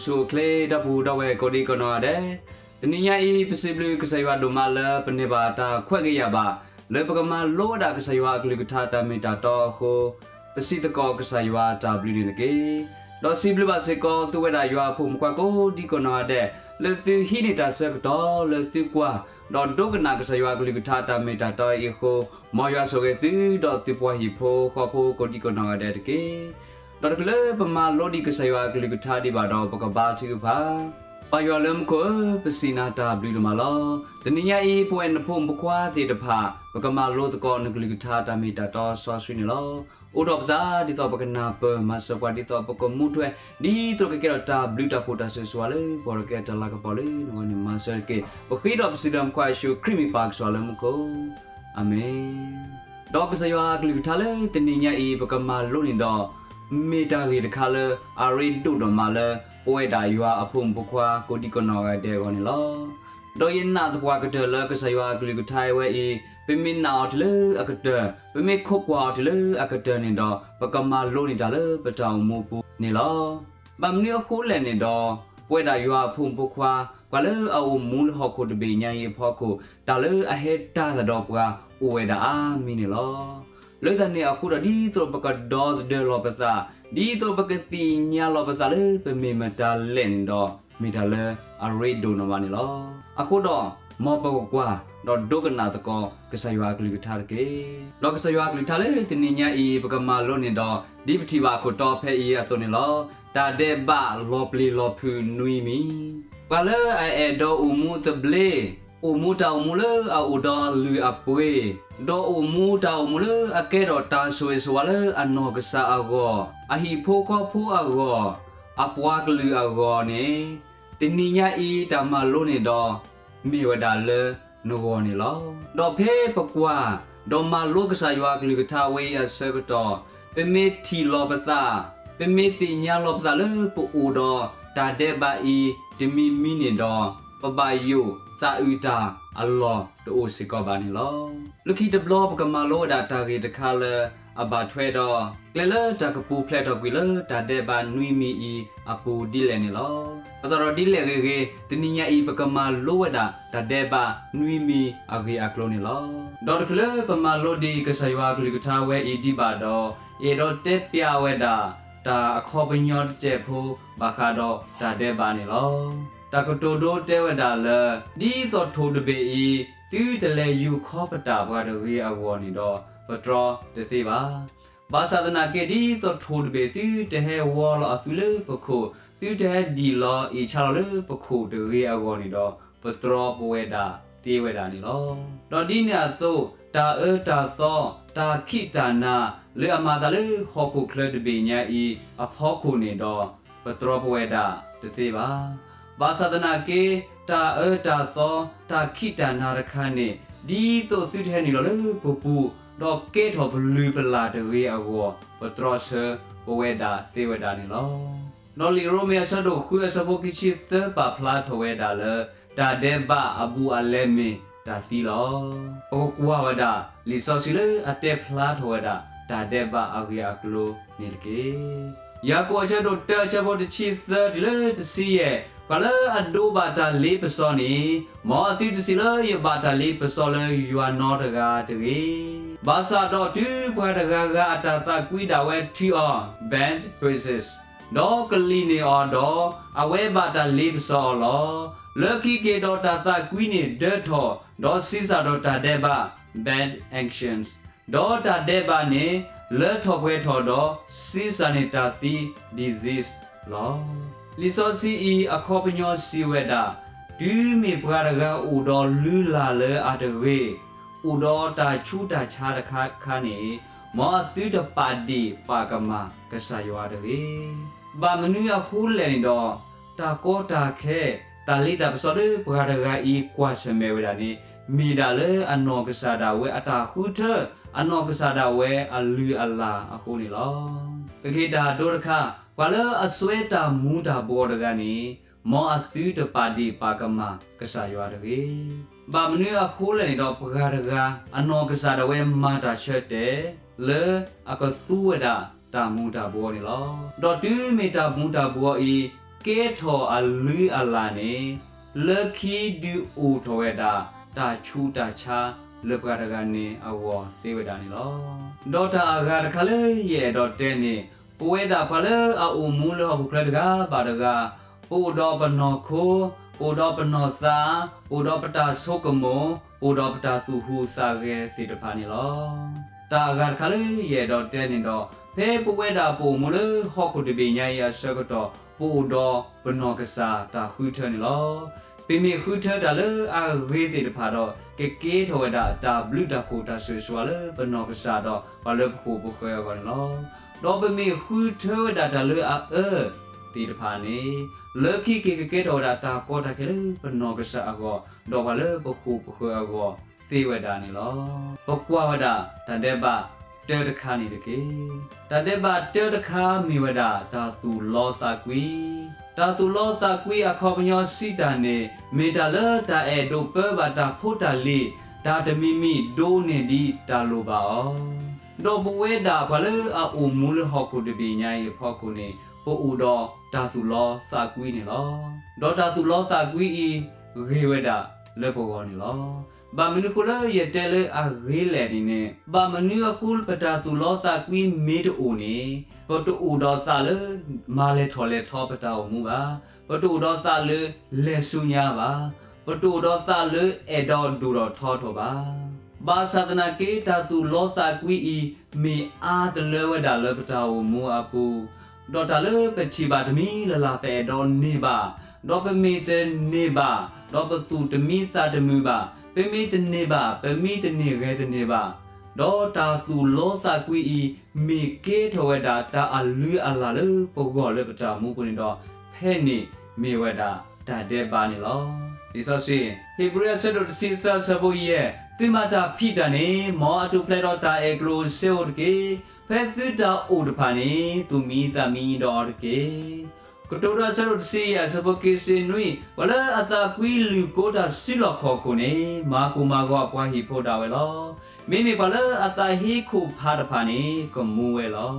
အိၣ်ဆူၣ်အိၣ်ချ့ဒီပုၢ်ဒီဝဲၢ်ကိးဒံကိးနီၢ်ဂၤဒဲး, တနံၤညါအံၤ ပစံးဘျုးကစၢ်ယွၤဒိၣ်မးလၢပန့ၢ်ဘၣ်တၢ်ခွဲးဂ့ၤယာ်ဘၣ် လၢပကမၤလိဝဲဒၣ်ကစၢ်ယွၤအကလုၢ်ကထါတၢ်မ့ၢ်တၢ်တီအဃိ, ပစံးသကိးကစၢ်ယွၤတၢ်ဘျုးန့ၣ်တက့ၢ်. ဒီးစံးဘျုးဘၣ်စ့ၢ်ကီးသုဝဲဒၣ်ယွၤအဖိမုၣ်ဖိခွါကိးဒံကိးနီၢ်ဂၤဒဲး လၢသုဟံးန့ၢ်တၢ်ဆၢကတီၢ်လၢသုကွၢ် ဒီးဒိကနၣ်ကစၢ်ယွၤအကလုၢ်ကထါတၢ်မ့ၢ်တၢ်တီအံၤအဃိ, မ်ယွၤဆိၣ်ဂ့ၤသု ဒီးသုပှၤဟံၣ်ဖိဃီဖိကိးဒံကိးနီၢ်ဂၤဒဲးတက့ၢ်. ဒီးတချုးလၢပမၤလိဒံးကစၢ်ယွၤအကလုၢ်ကထါဒံးဘၣ်ဒီး ပကဘါထုကဖၣ်. ပၢ်ယွၤလၢမူခိၣ်ဧၢ, ပစံးနၤတၢ်ဘျုးဒိၣ်မးလီၤ. တနံၤညါအံၤ ပဝဲနဖိမုၣ်ဖိခွါသ့ၣ်တဖၣ် ပကမၤလိသကိးနကလုၢ်ကထါတၢ်မ့ၢ်တၢ်တီစီဆှံန့ၣ်လီၤ. အိၣ်ဒီးပသးဒ်သိးပကနၢ်ပၢၢ်မၤစၢၤပှၤ ဒ်သိးပကမူထွဲ ဒ်သိးကကဲထီၣ်တၢ်ဘျုးတၢ်ဖှိၣ်တၢ်ဆိၣ်ဂ့ၤဆိၣ်ဝါလၢပှၤဒီးကဲတၢ်လၤကပီၤလၢနဂီၢ်န့ၣ် မၤစၢၤတက့ၢ်. ပဃ့ဒီးပစံးဒီးမုၣ်ခွါယ့ၣ်ၡူးခရံာ်မ့ၢ်ပၢ်ကစၢ်လၢမူခိၣ်, အၤမ့ၣ်. ဒီးကစၢ်ယွၤအကလုၢ်ကထါလၢတနံၤညါအံၤ ပကမၤလိန့ၣ်ဒီး မ့ၢ်တၢ်ဂ့ၢ်တခါလၢ အရ့ဒိၣ်ဒိၣ်မးလၢပဝဲဒၣ်ယွၤအဖိမုၣ်ဖိခွါကိးဒံကိးနီၢ်ဂၤဒဲးအဂီၢ်န့ၣ်လီၤ. ဒီးယနာ်သပှၢ်ကတၢၢ်လၢကစၢ်ယွၤအကလုၢ်ကထါဝဲအံၤ ပမ့ၢ်နာ်အီၤတုၤလၢအကတၢၢ်, ပမ့ၢ်ခိးကွၢ်အီၤတုၤလၢအကတၢၢ်န့ၣ်ဒီး ပကမၤလိန့ၢ်တၢ်လၢပတၢ်အိၣ်မူပူၤန့ၣ်လီၤ. ဘၣ်မနုၤအဃိလဲၣ်န့ၣ်ဒီး ပဝဲဒၣ်ယွၤအဖိမုၣ်ဖိခွါ ပှၤလၢအအိၣ်မူလၢဟီၣ်ခိၣ်တဘ့ၣ်ညါအံၤအဖီခိၣ် တၢ်လၢအဟဲတၢ်သးဒီးပှၤအိၣ်ဝဲဒၣ်အါမံၤန့ၣ်လီၤ. လၢတၢ်န့ၣ်အဃိဒီး ဒ်သိးပကဒီသဒၢလီၤပသး, ဒ်သိးပကသ့ၣ်ညါလီၤပသးလၢပမ့ၢ်မတၤလဲၣ်န့ၣ်ဒီး မ့ၢ်တၢ်လၢအရ့ဒိၣ်ဒိၣ်မးန့ၣ်လီၤ. အဃိဒီး မ်ပကကွၢ် ဒီးဒိကနၣ်သကိးကစၢ်ယွၤအကလုၢ်ကထါတက့ၢ်. ဒီးကစၢ်ယွၤအကလုၢ်ကထါလၢတနံၤညါအံၤ ပကမၤလိန့ၣ်ဒီး ဒ်ပထံၣ်ဘၣ်အခိၣ်တီဖဲအံၤအသိးန့ၣ်လီၤ. တၢ်ဒဲးဘးလီၤပျံၤလီၤဖုးနွံမံၤ, ပှၤလၢအအဲၣ်ဒိးအိၣ်မူသဘျ့, အိၣ်မူတၢ်အိၣ်မူလၢအအိၣ်ဒီးအလုၢ်အပှ့ၤ, ဒီးအိၣ်မူတၢ်အိၣ်မူလၢအကဲထီၣ်တၢ်ဆိၣ်ဂ့ၤဆိၣ်ဝါလၢအနီၢ်ကစၢ်အဂီၢ်, အဟံၣ်ဖိဃီဖိအဂီၢ်, အပှၤကလုာ်အဂီၢ်န့ၣ်, တနံၤညါအံၤတၢ်မၤလိန့ၣ်ဒီး မ့ၢ်ဝဲဒၣ်လၢနဂီၢ်န့ၣ်လီၤ. ဒီးဖဲပကွၢ် ဒီးမၤလိကစၢ်ယွၤအကလုၢ်ကထါဝဲအံၤအဆၢကတီၢ်, ပမ့ၢ်ထံၣ်လီၤပသး, ပမ့ၢ်သ့ၣ်ညါလီၤပသးလၢပအိၣ်ဒီးတၢ်ဒဲးဘးအံၤတမံၤမံၤန့ၣ်ဒီး, ပဘၣ်ယိၣ်သးအုးတၢ်အလီၢ်တအိၣ်စ့ၢ်ကီးဘၣ်န့ၣ်လီၤ. လၢခံတဘျီပကမၤလိဝဲဒၣ်တၢ်ဂ့ၢ်တခါလၢအဘၣ်ထွဲဒီး ကျဲလၢတၢ်ကပူၤဖျဲးထီၣ်ကွံာ်လၢတၢ်ဒဲးဘးနွံမံၤအံၤအပူၤဒ်လဲၣ်န့ၣ်လီၤ. ဘၣ်ဆၣ်ဒီးဒ်လဲၣ်ဂ့ၤဂ့ၤ တနံၤညါအံၤ ပကမၤလိဝဲဒၣ်တၢ်ဒဲးဘးနွံမံၤအဂ့ၢ်အကျိၤန့ၣ်လီၤ. ဒီးတချုးလၢပမၤလိဒံးကစၢ်ယွၤအကလုၢ်ကထါဝဲအံၤဒံးဘၣ်ဒီး, ယအဲၣ်ဒိးတဲပျးဝဲဒၣ် တၢ်အခီပညီတစဲးဖိ ဘၣ်ဃးဒီးတၢ်ဒဲးဘးန့ၣ်လီၤ. တၢ်ကတိၤဒိတဲဝဲဒၣ်လၢ ဒ်သိးထိၣ်တဘ့ၣ်အံၤ သုတလဲၤယူၤခီပတာ်ပှၤတဂ့ၤအဂီၢ်န့ၣ်ဒီး ပတြီတသ့ဘၣ်. ဘၣ်ဆၣ်သနာ်က့ ဒ်သိးထိၣ်တဘ့ၣ်သုတဟဲဝီလီၤအသုလၢပခိၣ်, သုတဟဲဒံၣ်လီၤအ့ၣ်ဆါလီၤလၢပခိၣ်တဂ့ၤအဂီၢ်န့ၣ်ဒီး ပတြီပဝဲဒၣ်သ့ဝဲဒၣ်န့ၣ်လီၤ. ဒီးဒ်န့ၣ်အသိး တၢ်အၢတၢ်သီ, တၢ်ခံးတၢ်နၤ လၢအမၤသးလၢဟီၣ်ခိၣ်ချၢတဘ့ၣ်ညါအံၤအဖီခိၣ်န့ၣ်ဒီး ပတြီပဝဲဒၣ်တသ့ဘၣ်. ဘၣ်ဆၣ်သနာ်က့ တၢ်အၢတၢ်သီ, တၢ်ခံးတၢ်နၤတခါန့ၣ် ဒ်သိးသုတဟဲနုာ်လီၤလၢပပူၤ, ဒီးကဲထီၣ်ပလုၢ်ပလၢ်တဂ့ၤအဂီၢ် ပတြီဆၢပဝဲဒၣ်သ့ဝဲဒၣ်န့ၣ်လီၤ. ဒီးလံာ်ရိမ့ၤအဆၢဒိၣ်ဃုအဆၢဖိခံဆံသၢပာ်ဖျါထီၣ်ဝဲဒၣ်လၢ တၢ်ဒဲးဘးအဘူးအလဲမ့ၢ်တၢ်သံလီၤ. ပကကွၢ်ဝဲဒၣ် လံာ်စီဆှံလၢအတဲဖျါထီၣ်ဝဲဒၣ် တၢ်ဒဲးဘးအဂ့ၢ်အကျိၤန့ၣ်တက့ၢ်. ယၤကိာ်အဆၢဒိၣ်တၢအဆၢဖိတဆံသၢတုၤလၢတဆံယဲၢ်, ပှၤလၢအဒိးဘၣ်တၢ်လ့ပစီန့ၣ်, မ်အသုတစံးလၢယဘၣ်တၢ်လ့ပစီလၢယွၤနီတဂၤတဂ့ၤ. ဘၣ်ဆၣ်ဒီးတုၤပှၤတဂၤဂၤအတၢ်သးကွံဒၣ်ဝဲထုးအီၤ, bad praises, ဒီးကလံၣ်န့ၢ်အီၤဒီး, အဝဲဘၣ်တၢ်လ့ပစီအီၤလီၤ. လၢခံက့ၤဒီးတၢ်သးကွံန့ၣ်ဒၢထီၣ်, ဒီးဆံးစၢ်ဒီးတၢ်ဒဲးဘး, bad actions, ဒီးတၢ်ဒဲးဘးန့ၣ် လၢထီၣ်ပှဲၤထီၣ်ဒီး ဆံးစၢ်န့ၢ်တၢ်သံ, disease, လီၤ. လံာ်စီဆှံအံၤအခီပညီစံးဝဲဒၣ်, တုၤမ့ၢ်ပှၤတဂၤအိၣ်ဒီးလုၢ်လၢ်လၢအတဂ့ၤ, အိၣ်ဒီးတၢ်ဆူးတၢ်ဆါတခါခါန့ၣ်, မ်အသုတပာ်ဒ့ၣ်ပာ်ကမၣ်ကစၢ်ယွၤတဂ့ၤ. ဘၣ်မနုၤအဃိလဲၣ်န့ၣ်ဒီး, တၢ်ကီတၢ်ခဲ, တၢ်လ့တၢ်ပစီလၢပှၤတဂၤအံၤကွၢ်ဆၢၣ်မဲာ်ဝဲဒၣ်န့ၣ်, မ့ၢ်ဒၣ်လၢအနီၢ်ကစၢ်ဒၣ်ဝဲအတၢ်ဃုထၢ, အနီၢ်ကစၢ်ဒၣ်ဝဲအလုၢ်အလၢ်အဃိန့ၣ်လီၤ. ကက့ၤတၢ်ဒိတခါ, ပှၤလၢအစွဲတၢ်မူၤတၢ်ဘှီးတဂၤန့ၣ်, မ်အသုတပာ်ဒ့ၣ်ပာ်ကမၣ်ကစၢ်ယွၤတဂ့ၤ. ဘၣ်မနုၤအဃိလဲၣ်န့ၣ်ဒီး ပှၤတဂၤအနီၢ်ကစၢ်ဒၣ်ဝဲမၤတၢ်ဆၢတဲာ် လၢအကသူဝဲဒၣ်တၢ်မူၤတၢ်ဘှီးန့ၣ်လီၤ. ဒီးတုၤမ့ၢ်တၢ်မူၤတၢ်ဘှီးအံၤ ကဲထီၣ်အလုၢ်အလၢ်န့ၣ် လၢခံဒုးအိၣ်ထီၣ်ဝဲဒၣ် တၢ်ဆူးတၢ်ဆါလၢပှၤတဂၤန့ၣ်အဂီၢ်သ့ဝဲဒၣ်န့ၣ်လီၤ. ဒီးတၢ်အဂၤတခါလၢယအဲၣ်ဒိးတဲန့ၣ် ပဝဲဒၣ်ပှၤလၢအအိၣ်မူလၢဟီၣ်ခိၣ်ချၢတဂၤဘၣ်တဂၤ ပအိၣ်ဒီးပနီၢ်ခိ, ပအိၣ်ဒီးပနီၢ်သး, ပအိၣ်ဒီးပတၢ်ဆိကမိၣ်, ပအိၣ်ဒီးပတၢ်သူၣ်ဟူသးဂဲၤသ့ၣ်တဖၣ်န့ၣ်လီၤ. တၢ်အဂၤတခါလၢယအဲၣ်ဒိးတဲန့ၣ်ဒီး ဖဲပဝဲဒၣ်ပအိၣ်မူလၢဟီၣ်ခိၣ်တဘ့ၣ်ညါအံၤအဆၢကတီၢ် ပအိၣ်ဒီးပနီၢ်ကစၢ်တၢ်ဃုထၢန့ၣ်လီၤ. ပမ့ၢ်ဃုထၢတၢ်လၢအဂ့ၤသ့ၣ်တဖၣ်ဒီး ကကဲထီၣ်ဝဲဒၣ်တၢ်ဘျုးတၢ်ဖှိၣ်တၢ်ဆိၣ်ဂ့ၤဆိၣ်ဝါလၢပနီၢ်ကစၢ်ဒီး ပှၤလၢပဃိာ်ပဃၢၤအဂီၢ်န့ၣ်လီၤ. ဒီးပမ့ၢ်ဃုထၢဝဲဒၣ်တၢ်လၢအအၢသ့ၣ်တဖၣ်န့ၣ် လၢခံက့ၤကကဲထီၣ်ဝဲဒၣ်တၢ်ကီတၢ်ခဲလၢပနီၢ်ကစၢ်အဂီၢ် ဒီးပှၤလၢပဃိာ်ပဃၢၤအဂီၢ်သ့ဝဲဒၣ်န့ၣ်လီၤ. ပကွၢ်ဝဲဒၣ်တၢ်ဒဲးဘးတၢတခါန့ၣ်တက့ၢ်. တၢ်ဒဲးဘးတၢတခါမ့ၢ်ဝဲဒၣ်တၢ်သူၣ်လီသးကွံ. တၢ်သူၣ်လီသးကွံအခီပညီစံးတၢ်န့ၣ် မ့ၢ်တၢ်လၢတၢ်အဲၣ်ဒိးပၢဘၣ်တၢ်ဖိတၢ်လံၤ တၢ်တမံၤမံၤဒိးန့ၢ်ဒံးတၢ်လိၣ်ဘၣ်အီၤ ဒီးပဝဲဒၣ်ပှၤလၢအအိၣ်မူလၢဟီၣ်ခိၣ်တဘ့ၣ်ညါအံၤအဖီခိၣ်န့ၣ် ပအိၣ်ဒီးတၢ်သူၣ်လီသးကွံန့ၣ်လီၤ. ဒီးတၢ်သူၣ်လီသးကွံအံၤ ဂ့ၤဝဲဒၣ်လၢပဂီၢ်န့ၣ်လီၤ. ဘၣ်မနုၤအဃိလၢယတဲလၢအဂ့ၤလဲၣ်န့ၣ်န့ၣ် ဘၣ်မနုၤအဃိပတၢ်သူၣ်လီသးကွံမ့ၢ်တအိၣ်န့ၣ် ပတအိၣ်ဒီးသးလၢ မၤလဲၤထီၣ်လဲၤထီပတၢ်အိၣ်မူဘၣ်. ပတအိၣ်ဒီးသးလၢ လဲၤဆူညါဘၣ်. ပတအိၣ်ဒီးသးလၢအဲၣ်ဒိးဒိၣ်ထီၣ်ထီထီၣ်ဘၣ်. ဘၣ်ဆၣ်သနာ်က့ တၢ်သူၣ်လီသးကွံအံၤ မ့ၢ်အါတလၢဝဲဒၣ်လၢပတၢ်အိၣ်မူအပူၤ, ဒီးတၢ်လၢပထံၣ်ဘၣ်တမံၤလၢ်လၢ် ပအဲၣ်ဒိးန့ၢ်ဘၣ်, ဒီးပမ့ၢ်တန့ၢ်ဘၣ်, ဒီးပသူၣ်တမံသးတမုာ်ဘၣ်, ပမ့ၢ်တန့ၢ်ဘၣ်, ပမ့ၢ်တန့ၢ်ဂဲၤတန့ၢ်ဘၣ်, ဒီးတၢ်သူၣ်လီသးကွံအံၤ မ့ၢ်ကဲထီၣ်ဝဲဒၣ်တၢ်အလုၢ်အလၢ်လၢပဂီၢ်လၢပတၢ်အိၣ်မူပူၤန့ၣ်ဒီး ဖဲန့ၣ်မ့ၢ်ဝဲဒၣ်တၢ်ဒဲးဘးန့ၣ်လီၤ. လံာ်စီဆှံ ဧ့ၤဘြံၤအဆၢဒိၣ်တဆံသၢအဆၢဖိယဲၢ်, သုမၤတၢ်ဖံးတၢ်န့ၣ် မ်အတုၤဖျဲးဒီးတၢ်အဲၣ်ကျိၣ်စ့ဧိၤတက့ၢ်. ဖဲသုတၢ်အိၣ်တဖၣ်န့ၣ် သူၣ်မံသးမံဒီးအီၤတက့ၢ်. ကတိၤဒိအဆၢဒိၣ်တဆံယဲၢ်အဆၢဖိခံဆံနွံ, ပှၤလၢအသးကွံလုၢ်ကိတၢ်စုလီၢ်ခီၣ်ခိၣ်န့ၣ် မၤကိၢ်မၤဂီၤအပှၤဟံၣ်ဖိဒၣ်ဝဲလီၤ. မ့မ့ၢ်ပှၤလၢအသးဟ့ခိၣ်ဖးတဖၣ်န့ၣ် ကမူဝဲလီၤ.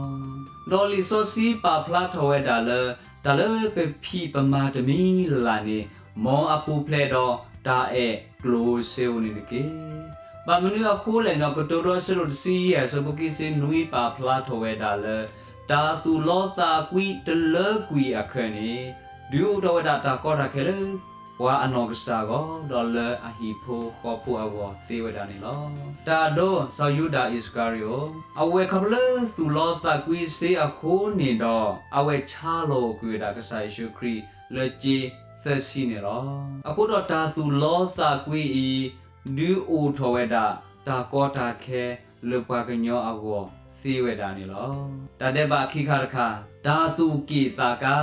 ဒီးလံာ်စီဆှံပာ်ဖျါထီၣ်ဝဲဒၣ်လၢ တၢ်လၢပဖံးပမၤတမံၤလၢ်လၢ်န့ၣ် မ်အပူၤဖျဲးဒီးတၢ်အဲၣ်ကျိၣ်စ့ဧိၤန့ၣ်တက့ၢ်. ဘၣ်မနုၤအဃိလဲၣ်န့ၣ် ကတိၤဒိအဆၢဒိၣ်တဆံယဲၢ်အဆၢဖိခံဆံနွံပာ်ဖျါထီၣ်ဝဲဒၣ်လၢ တၢ်သူၣ်လီသးကွံတလၢကွံာ်အခံန့ၣ် ဒုးအိၣ်ထီၣ်ဝဲဒၣ်တၢ်ကီတၢ်ခဲလၢ ပှၤအနီၢ်ကစၢ်အဂီၢ် ဒီးလၢအဟံၣ်ဖိဃီဖိအဂီၢ်သ့ဝဲဒၣ်န့ၣ်လီၤ. တၢ်ဒိ စီၤယူဒၤအံၣ်စကၤရံၤအိၣ် အဝဲခီဖျိလၢသူၣ်လီသးကွံစ့အဃိန့ၣ်ဒီး အဝဲဆါလီၤကွံာ်ဝဲဒၣ်ကစၢ်ယ့ၣ်ၡူးခရံာ်လၢစ့သၢဆံန့ၣ်လီၤ. အဃိဒီးတၢ်သူၣ်လီသးကွံအံၤ ဒုးအိၣ်ထီၣ်ဝဲဒၣ် တၢ်ကီတၢ်ခဲလၢပှၤကညီအဂီၢ်သ့ဝဲဒၣ်န့ၣ်လီၤ. တၢ်ဒဲးဘးခံခါတခါ, တၢ်သူၣ်က့ၣ်သးကါ,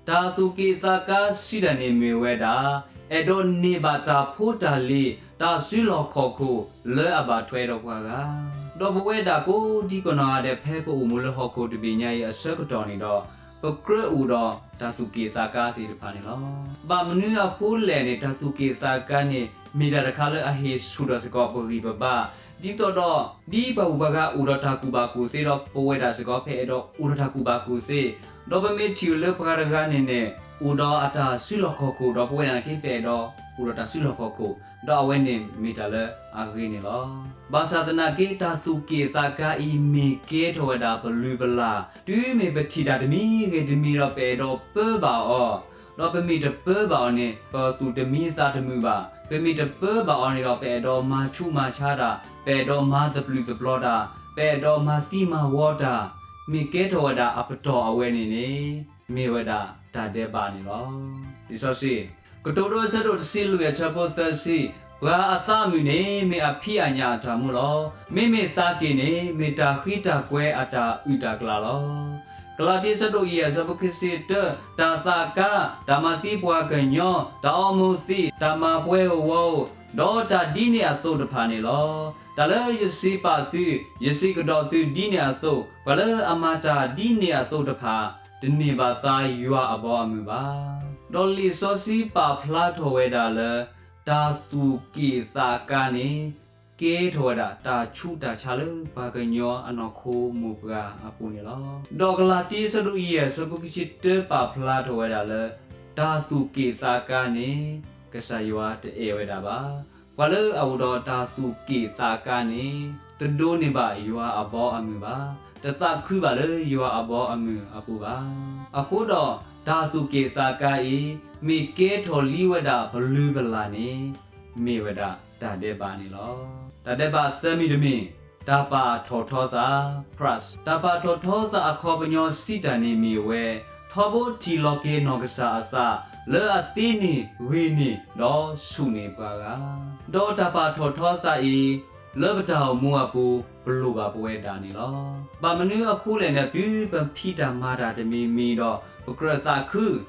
တၢ်သူၣ်က့ၣ်သးကါစံးတၢ်န့ၣ်မ့ၢ်ဝဲဒၣ် အဲၣ်ဒိးန့ၢ်ဘၣ်တၢ်ဖိတၢ်လံၤ တၢ်စုလီၢ်ခီၣ်ခိၣ်လၢအဘၣ်ထွဲဒီးပှၤဂၤ, ဒီးပဝဲဒၣ်ကိးဒံကနီၢ်ဂၤဒဲး ဖဲပအိၣ်မူလၢဟီၣ်ခိၣ်တဘ့ၣ်ညါအံၤအဆၢကတီၢ်န့ၣ်ဒီး ပကြၢးအိၣ်ဒီးတၢ်သူၣ်က့ၣ်သးကါသ့ၣ်တဖၣ်န့ၣ်လီၤ. ဘၣ်မနုၤအဃိလဲၣ်န့ၣ် တၢ်သူၣ်က့ၣ်သးကါန့ၣ် မ့ၢ်တၢ်တခါလၢအဟ့ၣ်ဆူၣ်ထီၣ်စ့ၢ်ကီးပဂံၢ်ပဘါ, ဒ်သိးဒီး ဒ်ပှၤဂုၤပှၤဂၤအိၣ်ဒီးတၢ်ကူၣ်ဘၣ်ကူၣ်သ့ဒီး ပဝဲဒၣ်စ့ၢ်ကီး ပအဲၣ်ဒိးအိၣ်ဒီးတၢ်ကူၣ်ဘၣ်ကူၣ်သ့, ဒီးပမ့ၢ်ထံၣ်လၢပှၤတဂၤန့ၣ်န့ၣ် အိၣ်ဒီးအတၢ်စုလီၢ်ခီၣ်ခိၣ် ဒီးပဝဲဒၣ်န့ၣ်က့ ပအဲၣ်ဒိးအိၣ်ဒီးတၢ်စုလီၢ်ခီၣ်ခိၣ်, ဒီးအဝဲန့ၣ်မ့ၢ်တၢ်လၢအဂ့ၤန့ၣ်လီၤ. ဘၣ်ဆၣ်သနာ်က့ တၢ်သူၣ်က့ၣ်သးကါအံၤ မ့ၢ်ကဲထီၣ်ဝဲဒၣ်ပလုၢ်ပလၢ်, တုၤမ့ၢ်ပထံၣ်တၢ်တမံၤဂ့ၤတမံၤဒီး ပအဲၣ်ဒိးပၢဘၣ်အီၤ, ဒီးပမ့ၢ်တပၢဘၣ်အီၤန့ၣ် ပသူၣ်တမံသးတမုာ်ဘၣ်. ပမ့ၢ်တပၢဘၣ်အီၤန့ၣ်ဒီး ပအဲၣ်ဒိးမၤဆူးမၤဆါတၢ်, ပအဲၣ်ဒိးမၤသဘျုးသဘျီတၢ်, ပအဲၣ်ဒိးမၤသံမၤဝီတၢ်, မ့ၢ်ကဲထီၣ်ဝဲဒၣ်အပတီၢ်အဝဲန့ၣ်န့ၣ် မ့ၢ်ဝဲဒၣ်တၢ်ဒဲးဘးန့ၣ်လီၤ. လံာ်စီဆှံ ကတိၤဒိအဆၢဒိၣ်တဆံလွံၢ်အဆၢဖိသၢဆံ, ပှၤအသးအမုာ်န့ၣ် မ့ၢ်အဖံးအညၣ်အတၢ်မူလီၤ. မ့မ့ၢ်သးက့ၣ်န့ၣ် မ့ၢ်တၢ်ဃံတၢ်ကွဲအတၢ်အုၣ်တၢ်ကျၢၤလီၤ. ကလၤတံ အဆၢဒိၣ်ယဲၢ် အဆၢဖိခံဆံတၢ, တၢ်သးကါ, တၢ်မၤသံပှၤကညီ, တၢ်အီမူၤသံ, တၢ်မၤပှဲၤဧိၤဝီဧိၤ, ဒီးတၢ်ဒ်န့ၣ်အသိးတဖၣ်န့ၣ်လီၤ. တၢ်လၢယစံးပာ်သု, ယစံးကဒီးသုဒ်န့ၣ်အသိး, ပှၤလၢအမၤတၢ်ဒ်န့ၣ်အသိးတဖၣ် တန့ၢ်ဘၣ်သါယွၤအဘီအမုၢ်ဘၣ်. ဒီးလံာ်စီဆှံပာ်ဖျါထီၣ်ဝဲဒၣ်လၢ တၢ်သူၣ်က့ၣ်သးကါန့ၣ် ကဲထီၣ်ဝဲဒၣ်တၢ်ဆူးတၢ်ဆါလၢပှၤကညီအနီၢ်ခိမိၢ်ပှၢ်အပူၤန့ၣ်လီၤ. ဒီးကလၤတံ အဆၢဒိၣ်ယဲၢ် အဆၢဖိခံဆံတၢ ပာ်ဖျါထီၣ်ဝဲဒၣ်လၢ တၢ်သူၣ်က့ၣ်သးကါန့ၣ် ကစၢ်ယွၤတအဲၣ်ဝဲဒၣ်ဘၣ်. ပှၤလၢအအိၣ်ဒီးတၢ်သူၣ်က့ၣ်သးကါန့ၣ် တဒိးန့ၢ်ဘၣ်ယွၤအဘီအမုၢ်ဘၣ်, တသးခုဘၣ်လၢယွၤအဘီအမုၢ်အပူၤဘၣ်. အဃိဒီးတၢ်သူၣ်က့ၣ်သးကါအံၤ မ့ၢ်ကဲထီၣ်လံဝဲဒၣ်ပလုၢ်ပလၢ်န့ၣ် မ့ၢ်ဝဲဒၣ်တၢ်ဒဲးဘးန့ၣ်လီၤ. တၢ်ဒဲးဘးသၢမံၤတမံၤ, တၢ်ပာ်ထီၣ်ထီသး, Christ တၢ်ပာ်ထီၣ်ထီသးအခီပညီစံးတၢ်န့ၣ်မ့ၢ်ဝဲ, ထီဘိထံၣ်လီၤက့ၤနီၢ်ကစၢ်အသး လၢအသ့န့ၢ်ဂ့ၤန့ၢ်ဒီးဆူၣ်န့ၢ်ပှၤဂၤ, ဒီးတၢ်ပာ်ထီၣ်ထီသးအံၤ လၢပတၢ်အိၣ်မူအပူၤ ပလိၣ်ဘၣ်ပဝဲဒၣ်န့ၣ်လီၤ. ဘၣ်မနုၤအဃိလဲၣ်န့ၣ် တုၤပဖံးတၢ်မၤတၢ်တမံၤမံၤဒီး ပကြၢးသးခု, ဒီး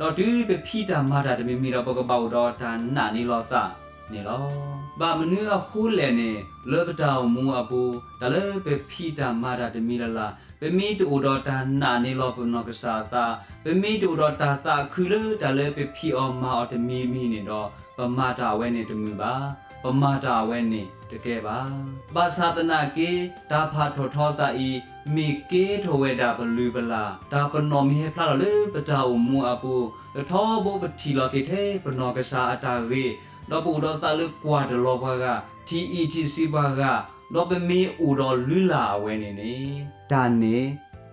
တုၤပဖံးတၢ်မၤတၢ်တမံၤမံၤဒီး ပကဘၣ်အိၣ်ဒီးတၢ်နာ်န့ၢ်လီၤသးန့ၣ်လီၤ. ဘၣ်မနုၤအဃိလဲၣ်န့ၣ် လၢပတၢ်အိၣ်မူအပူၤ တၢ်လၢပဖံးတၢ်မၤတၢ်တမံၤလၢ်လၢ် ပမ့ၢ်တအိၣ်ဒီးတၢ်နာ်န့ၢ်လီၤပနီၢ်ကစၢ်အသး, ပမ့ၢ်တအိၣ်ဒီးတၢ်သးခုလၢတၢ်လၢပဖံးအီၤမၤအီၤတမံၤမံၤန့ၣ်ဒီး ပမၤတၢ်အဝဲန့ၣ်တမုာ်ဘၣ်, ပမၤတၢ်အဝဲန့ၣ်တကဲဘၣ်. ဘၣ်ဆၣ်သနာ်က့ တၢ်ပာ်ထီၣ်ထီသးအံၤ မ့ၢ်ကဲထီၣ်ဝဲဒၣ်ပလုၢ်ပလၢ်, တၢ်ပနီၣ်မ့ၢ်ဟဲဖျါထီၣ်လၢပတၢ်အိၣ်မူအပူၤ, လၢထီဘိပထံၣ်လီၤက့ၤထဲပနီၢ်ကစၢ်အတၢ်ဂ့ၤ, ဒီးပအိၣ်ဒီးသးလၢကွၢ်တလီၤပှၤဂၤ, ထံၣ်အံၣ်ထံၣ်ဆံးပှၤဂၤ, ဒီးပမ့ၢ်အိၣ်ဒီးလုၢ်လၢ်အဝဲန့ၣ်န့ၣ်, တၢ်န့ၣ်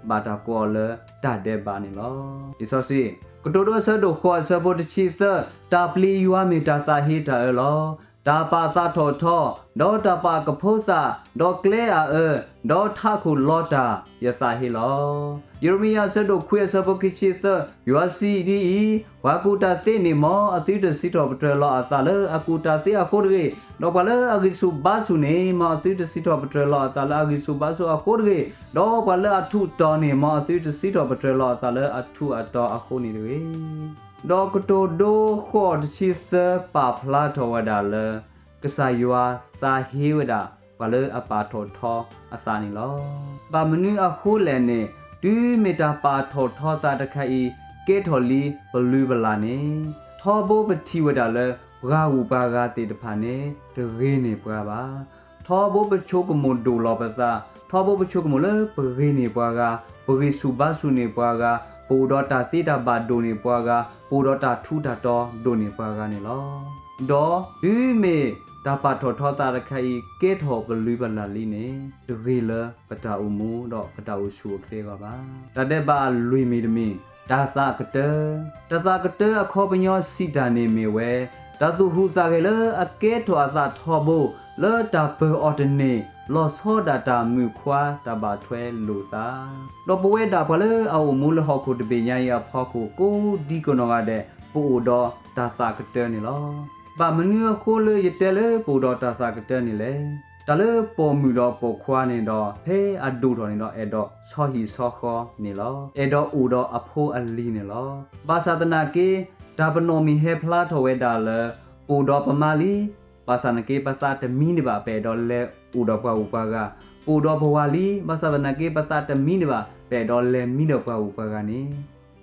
ဘၣ်တၢ်ကိးအီၤလၢတၢ်ဒဲးဘးန့ၣ်လီၤ. လံာ်စီဆှံ ကတိၤဒိ အဆၢဒိၣ်ဃိး အဆၢဖိတဆံသၢ, တၢ်ပျံၤယွၤမ့ၢ်တၢ်သးဟ့တၢ်အၢလီၤ. တၢ်ပာ်သးထီၣ်ထီ, ဒီးတၢ်ပာ်ကဖိသၣ်, ဒီးကျဲအအၢ, ဒီးထးခိၣ်လီတၢ်, ယသးဟ့လီၤ. ယံးရမံယၤ အဆၢဒိၣ်ခွံ အဆၢဖိခံဆံသၢ, ယွၤစံးဒ်အံၤ, ပှၤကူၣ်တၢ်သ့န့ၣ် မ်အသုတစံးထီၣ်ပတြၢၤလီၤအသးလၢအကူၣ်တၢ်သ့အဃိတဂ့ၤ, ဒီးပှၤလၢအဂံၢ်ဆူၣ်ဘါဆူၣ်န့ၣ် မ်အသုတစံးထီၣ်ပတြၢၤလီၤအသးလၢအဂံၢ်ဆူၣ်ဘါဆူၣ်အဃိတဂ့ၤ, ဒီးပှၤလၢအထူးတီၤန့ၣ် မ်အသုတစံးထီၣ်ပတြၢၤလီၤအသးလၢအထူးအတီၤအဃိန့ၣ်တဂ့ၤ. ဒီးကတိၤဒိဃိးတဆံသၢ ပာ်ဖျါထီၣ်ဝဲဒၣ်လၢ ကစၢ်ယွၤသးဟ့ဝဲဒၣ် ပှၤလၢအပာ်ထီၣ်ထီအသးန့ၣ်လီၤ. ဘၣ်မနုၤအဃိလဲၣ်န့ၣ်, တုၤမ့ၢ်တၢ်ပာ်ထီၣ်ထီသးတခါအံၤ ကဲထီၣ်လံပလုၢ်ပလၢ်န့ၣ်, ထီဘိပထံၣ်ဝဲဒၣ်လၢ ပှၤဂုၤပှၤဂၤသ့ၣ်တဖၣ်န့ၣ် တဂ့ၤန့ၢ်ပှၤဘၣ်. ထီဘိပဆိကမိၣ်ဒိၣ်လီၤပသး, ထီဘိပဆိကမိၣ်လၢပဂ့ၤန့ၢ်ပှၤဂၤ, ပဂံၢ်ဆူၣ်ဘါဆူၣ်န့ၢ်ပှၤဂၤ, ပအိၣ်ဒီးတၢ်သ့တၢ်ဘၣ်ဒိၣ်န့ၢ်ပှၤဂၤ, ပအိၣ်ဒီးတၢ်ထူးတၢ်တီၤဒိၣ်န့ၢ်ပှၤဂၤန့ၣ်လီၤ. ဒီးတုၤမ့ၢ်တၢ်ပာ်ထီၣ်ထီသးတခါအံၤ ကဲထီၣ်ပလုၢ်ပလၢ်လံန့ၣ်, တဂ့ၤလၢပတၢ်အိၣ်မူဒီးပတၢ်အိၣ်ဆူၣ်အိၣ်ချ့အဂီၢ်ဘၣ်. တၢ်ဒဲးဘးအလွံၢ်မံၤတမံၤ, တၢ်သးကတၢၢ်. တၢ်သးကတၢၢ်အခီပညီစံးတၢ်န့ၣ်မ့ၢ်ဝဲ, တၢ်သူၣ်ဟူးသးဂဲၤလၢအကဲထီၣ်အသးထီဘိ လၢတၢ်ပၢၤအီၤတန့ၢ် လီၤဆီဒၣ်တၢ်မုၣ်ခွါတၢ်ဘၣ်ထွဲလိာ်သး ဒီးပဝဲဒၣ်ပှၤလၢအအိၣ်မူလၢဟီၣ်ခိၣ်တဘ့ၣ်ညါအံၤအဖီခိၣ် ကိးဒံကနီၢ်ဂၤဒဲး ပအိၣ်ဒီးတၢ်သးကတၢၢ်န့ၣ်လီၤ. ဘၣ်မနုၤအဃိလၢယတဲလၢပအိၣ်ဒီးတၢ်သးကတၢၢ်န့ၣ်လဲၣ်. တၢ်လၢပိာ်မုၣ်ဒီးပိာ်ခွါန့ၣ်ဒီး ဖဲအဒိၣ်ထီၣ်န့ၣ်ဒီး အဲၣ်ဒိးဆီဟံၣ်ဆီဃီန့ၣ်လီၤ. အဲၣ်ဒိးအိၣ်ဒီးအဖိအလံၤန့ၣ်လီၤ. ဘၣ်ဆၣ်သနာ်က့ တၢ်ပနီၣ်မ့ၢ်ဟဲဖျါထီၣ်ဝဲဒၣ်လၢ ပအိၣ်ဒီးပမါလံ ဘၣ်ဆၣ်သနာ်က့ ပသးတမံဒံးဘၣ် ပအဲၣ်ဒိးလဲၤအိၣ်ဒီးပှၤဂုၤပှၤဂၤ, ပအိၣ်ဒီးပဝၤလံ ဘၣ်ဆၣ်သနာ်က့ ပသးတမံဒံးဘၣ် ပအဲၣ်ဒိးလဲၤမံဒီးပှၤဂုၤပှၤဂၤန့ၣ်,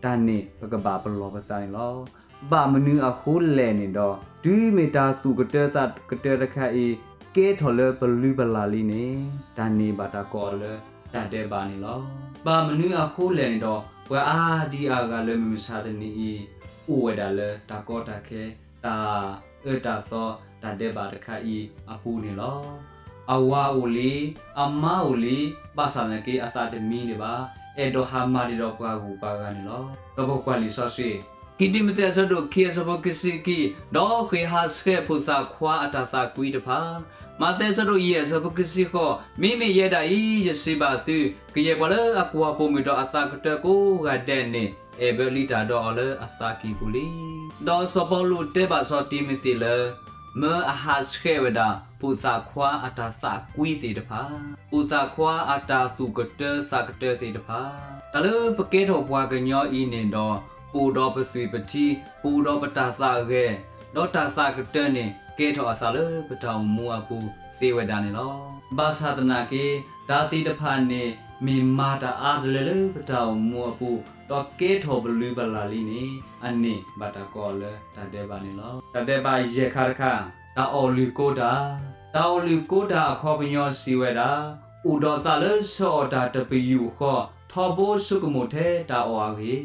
တၢ်န့ၣ်ပကဘၣ်ပလီၢ်ပသးန့ၣ်လီၤ. ဘၣ်မနုၤအဃိလဲၣ်န့ၣ်ဒီး တုၤမ့ၢ်တၢ်သူၣ်ကတၢၢ်သးကတၢၢ်တခါအံၤ ကဲထီၣ်လၢပလုၢ်ပလၢ်လံန့ၣ်, တၢ်န့ၣ်ဘၣ်တၢ်ကိးအီၤလၢတၢ်ဒဲးဘးန့ၣ်လီၤ. ဘၣ်မနုၤအဃိလဲၣ်န့ၣ်ဒီး ပှၤအါဒံအါဂၤလၢမုၢ်မဆါတနံၤအံၤ အိၣ်ဝဲဒၣ်လၢတၢ်ကီတၢ်ခဲ တၢ်အၢတၢ်သီ တၢ်ဒဲးဘးတခါအံၤအပူၤန့ၣ်လီၤ. အဝၤအိၣ်လံ, အမါအိၣ်လံ, ဘၣ်ဆၣ်သနာ်က့ အသးတမံဒံးဘၣ်, အဲၣ်ဒိးဟးမၤဒံးဒီးပှၤဂုၤပှၤဂၤန့ၣ်လီၤ. ဒီးပကွၢ်လံာ်စီဆှံ ခံတံၤမသဲးအဆၢဒိၣ်ခံအဆၢဖိခံဆံခံ, ဒီးဃ့ဟးဆှဲးဖိသၣ်ခွါအတၢ်သးကွံတဖၣ်. မးသဲအဆၢဒိၣ်ယဲၢ်အဆၢဖိခံဆံဃိး, မ့မ့ၢ်ယဲဒၣ်အံၤ ယစံးဘၣ်သု, ကယဲၢ်ပှၤလၢအကွၢ်ပိာ်မုၣ်ဒီးအသးကတၢၢ်ကိးဂၤဒဲးန့ၣ် အဲၣ်ဘၢလံတၢ်ဒီးအီၤလၢအသးကံၢ်ပူၤလံ. ဒီးစီၤပီလူးတဲဘၣ်စီၤတံၤမသ့းလၢ မၢအဟးဆှဲးဝဲဒၣ် ဖိသၣ်ခွါအတၢ်သးကွံသ့ၣ်တဖၣ်, ဖိသၣ်ခွါအတၢ်သူၣ်ကတၢၢ်သးကတၢၢ်သ့ၣ်တဖၣ်, တၢ်လၢပကဲထီၣ်ပှၤကညီအံၤန့ၣ်ဒီး ပအိၣ်ဒီးပသွံၣ်ပထံ, ပအိၣ်ဒီးပတၢ်သးဂဲၤ, ဒီးတၢ်သးကတၢၢ်န့ၣ် ကဲထီၣ်အသးလၢပတၢ်အိၣ်မူအပူၤသ့ဝဲဒၣ်န့ၣ်လီၤ. ဘၣ်ဆၣ်သနာ်က့ တၢ်သ့ၣ်တဖၣ်န့ၣ် မ့ၢ်မၤတၢ်အါတလၢလၢပတၢ်အိၣ်မူအပူၤ, ဒီးကဲထီၣ်ပလုၢ်ပလၢ်လံန့ၣ်, အန့ၣ်ဘၣ်တၢ်ကိးအီၤလၢတၢ်ဒဲးဘးန့ၣ်လီၤ. တၢ်ဒဲးဘးယဲၢ်ခါတခါ, တၢ်အီၣ်လုၢ်ကိတၢ် တၢ်အီၣ်လုၢ်ကိတၢ်အခီပညီစံးဝဲဒၣ်, အိၣ်ဒီးသးလၢဆၢအီၣ်တၢ်တပယူာ်ဃီ, ထီဘိဆိကမိၣ်ထဲတၢ်အီၣ်အဂ့ၢ်, ဒီး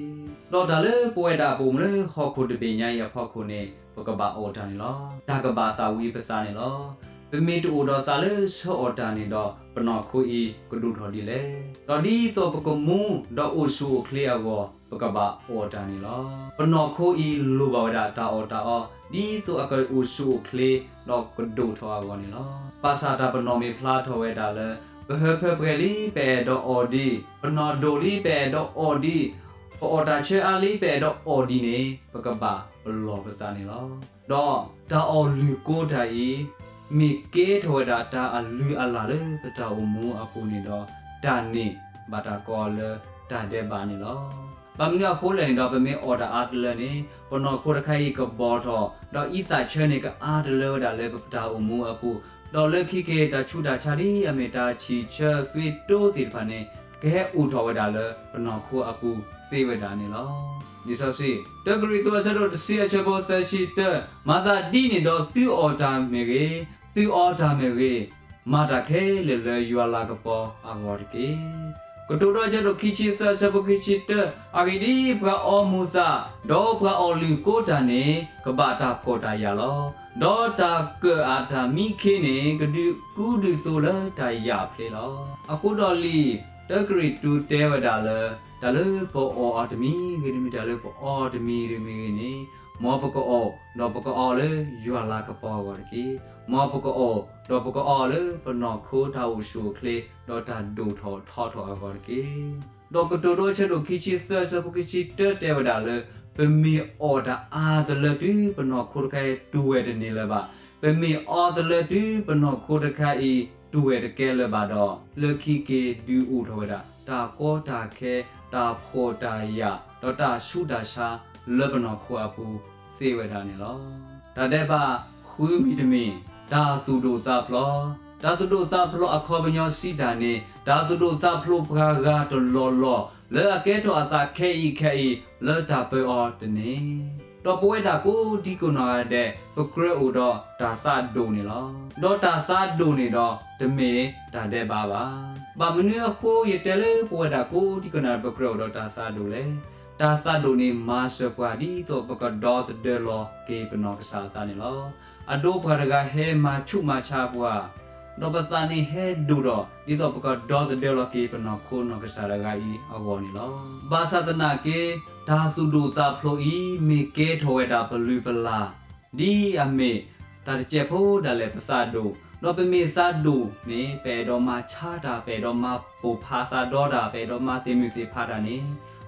တၢ်လၢပဝဲဒၣ်ပအိၣ်မူလၢဟီၣ်ခိၣ်တဘ့ၣ်ညါအံၤအဖီခိၣ်န့ၣ် ပကဘၣ်အီၣ်တၢ်န့ၣ်လီၤ. တၢ်ကဘၣ်သးဝံပသးန့ၣ်လီၤ. ပမ့ၢ်တအိၣ်ဒီးသးလၢဆၢအီၣ်တၢ်န့ၣ်ဒီး ပနီၢ်ခိအံၤကဒိၣ်ထီၣ်ဒ်လဲၣ်. ဒီးဒ်သိးပကမူဒီးအိၣ်ဆူၣ်အိၣ်ချ့အဂီၢ် ပကဘၣ်အီၣ်တၢ်န့ၣ်လီၤ. ပနီၢ်ခိအံၤလိၣ်ဘၣ်ဝဲဒၣ်တၢ်အီၣ်တၢ်အီ ဒ်သိးအကအိၣ်ဆူၣ်အိၣ်ချ့ ဒီးကဒိၣ်ထီၣ်အဂီၢ်န့ၣ်လီၤ. ဘၣ်ဆၣ်တၢ်ပနီၣ်မ့ၢ်ဖျါထီၣ်ဝဲဒၣ်လၢ ပဟၢဖၢပှဲၤလံပအဲၣ်ဒိးအီၣ်ဒံး, ပနီၢ်ဒိၣ်လံပအဲၣ်ဒိးအီၣ်ဒံး, ပအီၣ်တၢ်ဆၢအါလံပအဲၣ်ဒိးအီၣ်ဒံးန့ၣ် ပကဘၣ်ပလီၢ်ပသးန့ၣ်လီၤ. ဒီးတၢ်အီၣ်လုၢ်ကိတၢ်အံၤ မ့ၢ်ကဲထီၣ်ဝဲဒၣ်တၢ်အလုၢ်အလၢ်လၢပတၢ်အိၣ်မူအပူၤန့ၣ်ဒီး တၢ်န့ၣ်ဘၣ်တၢ်ကိးအီၤလၢတၢ်ဒဲးဘးန့ၣ်လီၤ. ဘၣ်မနုၤအဃိလဲၣ်န့ၣ်ဒီး ပမ့ၢ်အီၣ်တၢ်အါတလၢန့ၣ် ပနီၢ်ခိတခါအံၤကဘီၣ်ထီၣ်, ဒီးအံသၣ်ဆၢန့ၣ်ကအါတလၢဝဲဒၣ်လၢပတၢ်အိၣ်မူအပူၤ, ဒီးလၢခံက့ၤတၢ်ဆူးတၢ်ဆါဒ်အမ့ၢ်တၢ်ဆံၣ်ဆၢသွံတိသ့ၣ်တဖၣ်န့ၣ် ကဟဲအိၣ်ထီၣ်ဝဲဒၣ်လၢပနီၢ်ခိအပူၤသ့ဝဲဒၣ်န့ၣ်လီၤ. လံာ်စီဆှံ တၢကရံၣ်သူးအဆၢဒိၣ်တဆံအဆၢဖိသၢဆံတၢ, မၤသးဒ်န့ၣ်ဒီးသုအီၣ်တၢ်မ့ၢ်ဂ့ၤ, သုအီတၢ်မ့ၢ်ဂ့ၤ, မၤတၢ်ခဲလၢာ်လၢယွၤလၤကပီၤအဂီၢ်တက့ၢ်. ကတိၤဒိအဆၢဒိၣ်ခံဆံသၢအဆၢဖိခံဆံတၢ, အဂ့ၢ်ဒ်အံၤ, ပှၤအီမူၤသး, ဒီးပှၤအီၣ်လုၢ်ကိတၢ်န့ၣ် ကဘၣ်တၢ်ဖှီၣ်တၢ်ယာ်လီၤ. ဒီးတၢ်ကၢၣ်အတၢ်မံခ့န့ၣ် ကဒုးကူဒုးသိးလၢတၢ်ယာ်ဖျ့လီၤ. အဃိဒီးလံာ်တၢကရံၣ်သူးတဲဝဲဒၣ်လၢ တၢ်လၢပအီၣ်အီၤတမံၤဂ့ၤ, တမ့ၢ်တၢ်လၢပအီတမံၤတမံၤဂ့ၤန့ၣ်, မ်ပကအီၣ်, ဒီးပကအီလၢယွၤလၤကပီၤအဂီၢ်တက့ၢ်. မ်ပကအီၣ်, ဒီးပကအီလၢပနီၢ်ခိတၢ်အိၣ်ဆူၣ်အိၣ်ချ့, ဒီးတၢ်ဒိၣ်ထီၣ်ထီထီၣ်အဂီၢ်တက့ၢ်. ဒီးကတိၤဒိအဆၢဒိၣ်ခံဆံသၢအဆၢဖိခံဆံတၢတဲဝဲဒၣ်လၢ ပမ့ၢ်အီၣ်တၢ်အါတလၢတုၤပနီၢ်ခိတခါအံၤတူၢ်ဝဲတန့ၢ်လၢၤဘၣ်. ပမ့ၢ်အီတလၢတုၤပနီၢ်ခိတခါအံၤတူၢ်ဝဲတကဲလၢၤဘၣ်ဒီး လၢခံက့ၤဒုးအိၣ်ထီၣ်ဝဲဒၣ် တၢ်ကီတၢ်ခဲ, တၢ်ဖှီၣ်တၢ်ယာ်, ဒီးတၢ်ဆူးတၢ်ဆါလၢပနီၢ်ခိအပူၤသ့ဝဲဒၣ်န့ၣ်လီၤ. တၢ်ဒဲးဘးဃုမံၤတမံၤ, တၢ်သူၣ်ဒိၣ်သးဖျိး, တၢ်သူၣ်ဒိၣ်သးဖျိးအခီပညီစံးတၢ်န့ၣ် တၢ်သူၣ်ဒိၣ်သးဖျိးပှၤဂၤတလီၢ်လီၢ် လၢအကဲထီၣ်အသးခဲအံၤခဲအံၤ လၢတၢ်ပၢအီၤတန့ၢ် ဒီးပဝဲဒၣ်ကိးဒံကိးနီၢ်ဂၤဒဲး ပကြၢးအိၣ်ဒီးတၢ်သးဒိၣ်န့ၣ်လီၤ. ဒီးတၢ်သးဒိၣ်န့ၣ်ဒီး တမ့ၢ်တၢ်ဒဲးဘးဘၣ်. ဘၣ်မနုၤအဃိယတဲလၢပဝဲဒၣ်ကိးဒံကိးနီၢ်ဂၤဒဲး ပကြၢးအိၣ်ဒီးတၢ်သးဒိၣ်လဲၣ်. တၢ်သးဒိၣ်န့ၣ် မၤစၢၤပှၤဒ်သိးပကဒီသဒၢလီၤက့ၤပနီၢ်ကစၢ်အသးန့ၣ်လီၤ. အဒိပှၤတဂၤဟဲမၤဆူးမၤဆါပှၤ ဒီးပသးန့ၣ်ဟဲဒိၣ်ဒီး ဒ်သိးပကဒီသဒၢလီၤက့ၤပနီၢ်ခိနီၢ်ကစၢ်တဂၤအံၤအဂီၢ်န့ၣ်လီၤ. ဘၣ်ဆၣ်သနာ်က့ တၢ်သူၣ်ဒိၣ်သးဖျိးအံၤ မ့ၢ်ကဲထီၣ်ဝဲဒၣ်ပလုၢ်ပလၢ် ဒ်အမ့ၢ်တၢ်တစဲးဖိဒၣ်လဲာ် ပသးဒိၣ်, ဒီးပမ့ၢ်သးဒိၣ်န့ၣ် ပအဲၣ်ဒိးမၤဆါတၢ်, ပအဲၣ်ဒိးမၤပိာ်ဖးသးဒီတၢ်, ပအဲၣ်ဒိးမၤသ့ၣ်မုၢ်သ့ၣ်ဖးတၢ်န့ၣ်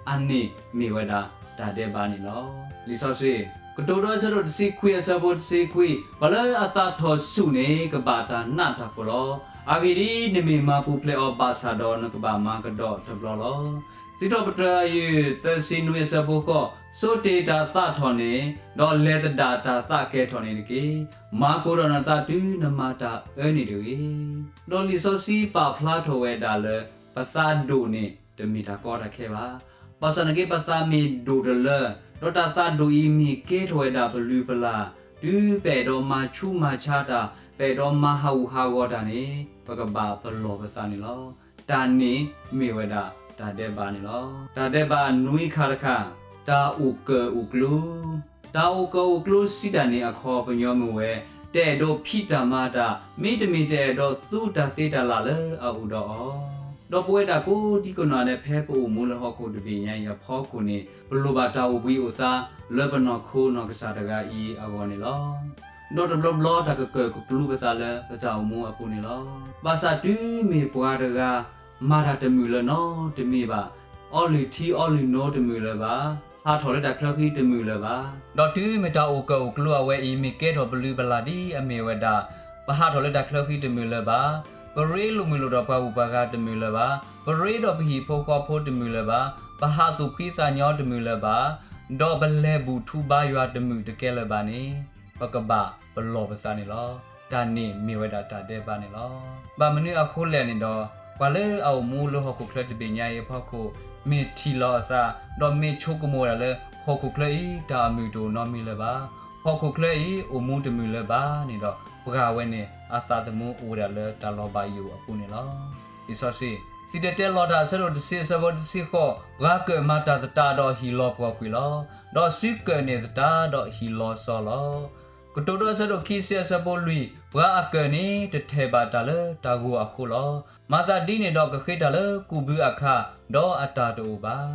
အန့ၣ်မ့ၢ်ဝဲဒၣ်တၢ်ဒဲးဘးန့ၣ်လီၤ. လံာ်စီဆှံ ကတိၤဒိအဆၢဒိၣ်တဆံခွံအဆၢဖိတဆံခွံ, ပှၤလၢအသးထီၣ်ဆူၣ်န့ၣ် ကဘၣ်တၢ်နးတၢ်ဖှီၣ်လီၤ. အဂ့ၢ်ဒ်အံၤ, နမ့ၢ်မၤပူၤဖျဲးအီၤဘၣ်ဆၣ်ဒီး နကဘၣ်မၤကဒီးတဘျီလီၤ. စံးထီၣ်ပတြၢၤယွၤ သၢဆံနွံအဆၢဖိဃိး, ဆိတ့ၢ်တၢ်သးထီၣ်န့ၣ်, ဒီးလဲၤသဒၣ်တၢ်သးကဲၤထီၣ်န့ၣ်တက့ၢ်. မၤကိးဒီးနသးတုၤနမၤတၢ်အၢန့ၣ်တဂ့ၤ. ဒီးလံာ်စီဆှံပာ်ဖျါထီၣ်ဝဲဒၣ်လၢ ပသးဒိၣ်န့ၣ် တမ့ၢ်တၢ်ကီတၢ်ခဲဘၣ်. ဘၣ်ဆၣ်သနာ်က့ ပသးမ့ၢ်ဒိၣ်တလၢ, ဒီးတၢ်သးဒိၣ်အံၤမ့ၢ်ကဲထီၣ်ဝဲဒၣ်ပလုၢ်ပလၢ်, တုၤပအဲၣ်ဒိးမၤဆူးမၤဆါတၢ်, ပအဲၣ်ဒိးမၤဟးဂူာ်ဟးဂီၤတၢ်န့ၣ်, ပကဘၣ်ပလီၢ်ပသးန့ၣ်လီၤ. တၢ်န့ၣ်မ့ၢ်ဝဲဒၣ်တၢ်ဒဲးဘးန့ၣ်လီၤ. တၢ်ဒဲးဘးနွံခါတခါ, တၢ်အိၣ်ကၢၣ်အိၣ်ကျူ တၢ်အိၣ်ကၢၣ်အိၣ်ကျူစံးတၢ်န့ၣ် အခီပညီမ့ၢ်ဝဲ တအဲၣ်ဒိးဖံးတၢ်မၤတၢ်, မ့တမ့ၢ်တအဲၣ်ဒိးသူတၢ်သ့တၢ်လၢ်လၢအအိၣ်ဒီးအီၤ. ဒီးပဝဲဒၣ်ကိးဒံကိးနီၢ်ဂၤဒဲး ဖဲပအိၣ်မူလၢဟီၣ်ခိၣ်တဘ့ၣ်ညါအံၤအဖီခိၣ်န့ၣ် ပလိၣ်ဘၣ်တၢ်အိၣ်ဘှံးအိၣ်သါလၢပနီၢ်ခိနီၢ်ကစၢ်တဂၤအံၤအဂီၢ်န့ၣ်လီၤ. ဒီးတဘျီဘျီတၢ်ကကၢၣ်ကကျူပသးလၢပတၢ်အိၣ်မူအပူၤန့ၣ်လီၤ. ဘၣ်ဆၣ်တုၤမ့ၢ်ပှၤတဂၤ မၤတၢ်တမုာ်လၢၤနီတမံၤဘၣ်, အီလုၢ်ထံအီလုၢ်နိတမုာ်လၢၤဘၣ်, ဟးထီၣ်လၢတၢ်ချၢဃံတမုာ်လၢၤဘၣ်, ဒီးတုၤမ့ၢ်တၢ်အိၣ်ကၢၣ်အိၣ်ကျူအဝဲအံၤ မ့ၢ်ကဲထီၣ်ပလုၢ်ပလၢ်ဒ်အမ့ၢ်ဝဲဒၣ် ပဟးထီၣ်လၢတၢ်ချၢဃံတမုာ်လၢၤဘၣ်, ပရ့လိာ်မုာ်လိာ်ဒီးပှၤဂုၤပှၤဂၤတမုာ်လၢၤဘၣ်, ပရ့ဒီးပဟံၣ်ဖိဃီဖိတမုာ်လၢၤဘၣ်, ပဟးသူၣ်ဖှံသးညီတမုာ်လၢၤဘၣ်, ဒီးပလဲၤဘူၣ်ထူဘါယွၤတမုာ်တကဲလၢၤဘၣ်န့ၣ်, ပကဘၣ်ပလီၢ်ပသးန့ၣ်လီၤ. တၢ်န့ၣ်မ့ၢ်ဝဲဒၣ်တၢ်ဒဲးဘးန့ၣ်လီၤ. ဘၣ်မနုၤအဃိလဲၣ်န့ၣ်ဒီး ပှၤလၢအအိၣ်မူလၢဟီၣ်ခိၣ်ချၢတဘ့ၣ်ညါအံၤအဖီခိၣ် မ့ၢ်ထံၣ်လီၤအသး ဒီးမ့ၢ်ဆိကမိၣ်ဝဲဒၣ်လၢ ဟီၣ်ခိၣ်ချၢအံၤတၢ်အမုာ်တအိၣ်နီတမံၤလၢၤဘၣ်. ဟီၣ်ခိၣ်ချၢအံၤ အိၣ်မူတမုာ်လၢၤဘၣ်န့ၣ်ဒီး ပှၤဝဲန့ၣ် အသးသမူအိၣ်ဝဲဒၣ်လၢတၢ်လီၤဘၣ်ယိၣ်အပူၤန့ၣ်လီၤ. လံာ်စီဆှံ, စံၣ်တဲၤတဲလီၤတၢ်အဆၢဒိၣ်တဆံ အဆၢဖိတဆံဃိး, ပှၤကၢၣ်မၤတၢ်သတးဒီးဟံၣ်လီၤပှီၢ်ကွံာ်လီၤ. ဒီးစုကၢၣ်န့ၢ်သတးဒီးဟံၣ်လီၤစီလီၤ. ကတိၤဒိ အဆၢဒိၣ်ခံဆံ အဆၢဖိလွံၢ်, ပှၤအကၢၣ်န့ၣ် တထဲးဘၣ်တၢ်လၢတၢ်ဂီၤအဃိလီၤ. မၤသးဒ်န့ၣ်ဒီးကဃ့တၢ်လၢကူးဘုအခါ, ဒီးအတၢ်တအိၣ်ဘၣ်.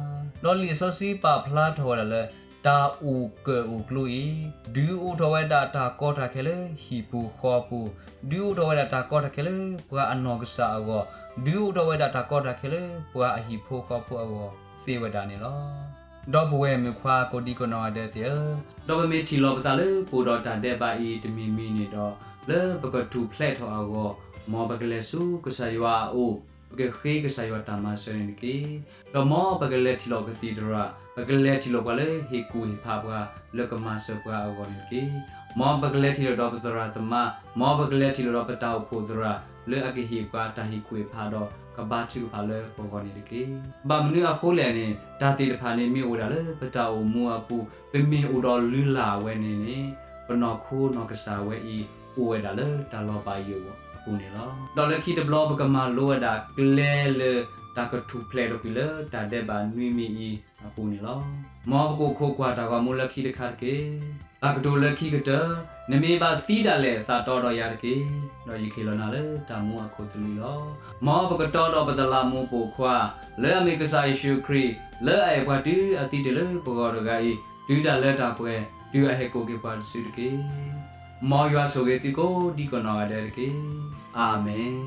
ဒီးလံာ်စီဆှံပာ်ဖျါထီၣ်ဝဲဒၣ်လၢ တၢ်အိၣ်ကၢၣ်အိၣ်ကျိအံၤ, ဒုးအိၣ်ထီၣ်ဝဲဒၣ်တၢ်ကီတၢ်ခဲလၢဟံၣ်ပူၤဃီပူၤ, ဒုးအိၣ်ထီၣ်ဝဲဒၣ်တၢ်ကီတၢ်ခဲလၢပှၤအနီၢ်ကစၢ်အဂီၢ်, ဒုးအိၣ်ထီၣ်ဝဲဒၣ်တၢ်ကီတၢ်ခဲလၢပှၤအဟံၣ်ဖိဃီဖိအဂီၢ်သ့ဝဲဒၣ်န့ၣ်လီၤ. ဒီပုၢ်ဝဲၢ်မုၣ်ခွါကိးဒံကနီၢ်ဂၤဒဲးသ့ၣ်ဧၢ, ဒီးပမ့ၢ်ထံၣ်လီၤပသးလၢပအိၣ်ဒီးတၢ်ဒဲးဘးအံၤတမံၤမံၤန့ၣ်ဒီး, လၢပကထူၣ်ဖျဲးထီၣ်အဂီၢ်, မ်ပကလဲၤဆူကစၢ်ယွၤအအိၣ်, ပကဃ့ကစၢ်ယွၤတၢ်မၤစၢၤန့ၣ်တက့ၢ်. ဒီးမ်ပကလဲၤထံၣ်လိာ်ကသံၣ်သရၣ်, ပကလဲၤထံၣ်လိာ်ပှၤလၢဟ့ၣ်ကူၣ်ဟ့ၣ်ဖးပှၤ လၢကမၤစၢၤပှၤအဂီၢ်န့ၣ်တက့ၢ်. မ်ပကလဲၤထံၣ်လိာ်ဒီးပသရၣ်သမါ, မ်ပကလဲၤထံၣ်လိာ်ဒီးပတၢ်အိၣ်ဖှိၣ်သရၣ် လၢအကဟ့ၣ်ပှၤတၢ်ဟ့ၣ်ကူၣ်ဟ့ၣ်ဖးဒီးကဘါထုကဖၣ်လၢပဂီၢ်န့ၣ်တက့ၢ်. ဘၣ်မနုၤအဃိလဲၣ်န့ၣ်, တၢ်သ့ၣ်တဖၣ်န့ၣ်မ့ၢ်အိၣ်ဝဲဒၣ်လၢပတၢ်အိၣ်မူအပူၤ, ပမ့ၢ်အိၣ်ဒီးလုၢ်လၢ်ဝဲန့ၣ်န့ၣ်, ပနီၢ်ခိနီၢ်ကစၢ်ဝဲအံၤ အိၣ်ဝဲဒၣ်လၢတၢ်လီၤဘၣ်ယိၣ်အပူၤန့ၣ်လီၤ. ဒီးလၢခံတဘျီပကမၤလိဝဲဒၣ်ကျဲလၢတၢ်ကထူၣ်ဖျဲးထီၣ်ကွံာ်လၢတၢ်ဒဲးဘးနွံမံၤအံၤအပူၤန့ၣ်လီၤ. မ်ပကအိၣ်ခိးကွၢ်တၢ်ဂီၤမူလၢခံတခါတက့ၢ်. တၢ်ကတိၤလၢခံကတၢၢ်, နမ့ၢ်ဘၣ်သံဒၣ်လဲာ်သးတီဒီးယၤတက့ၢ်, ဒီးယကဟ့ၣ်လီၤနၤလၢတၢ်မူအခိၣ်သလုးလီၤ. မ်ပကတီဒီးပသလးမူးပိာ်ခွါ, လၢအမ့ၢ်ကစၢ်ယ့ၣ်ၡူးခရံာ်, လၢအအဲၣ်ပှၤတုၤအသံတ့ၢ်လၢပဂီၢ်တဂၤအံၤ, တုၤတၢ်လၢတၢ်ပှဲၤ, တုၤအဟဲကိးက့ၤပှၤတစုတက့ၢ်. မ်ယွၤဆိၣ်ဂ့ၤသုကိးဒံကနီၢ်ဂၤဒဲးတက့ၢ်. အၤမ့ၣ်.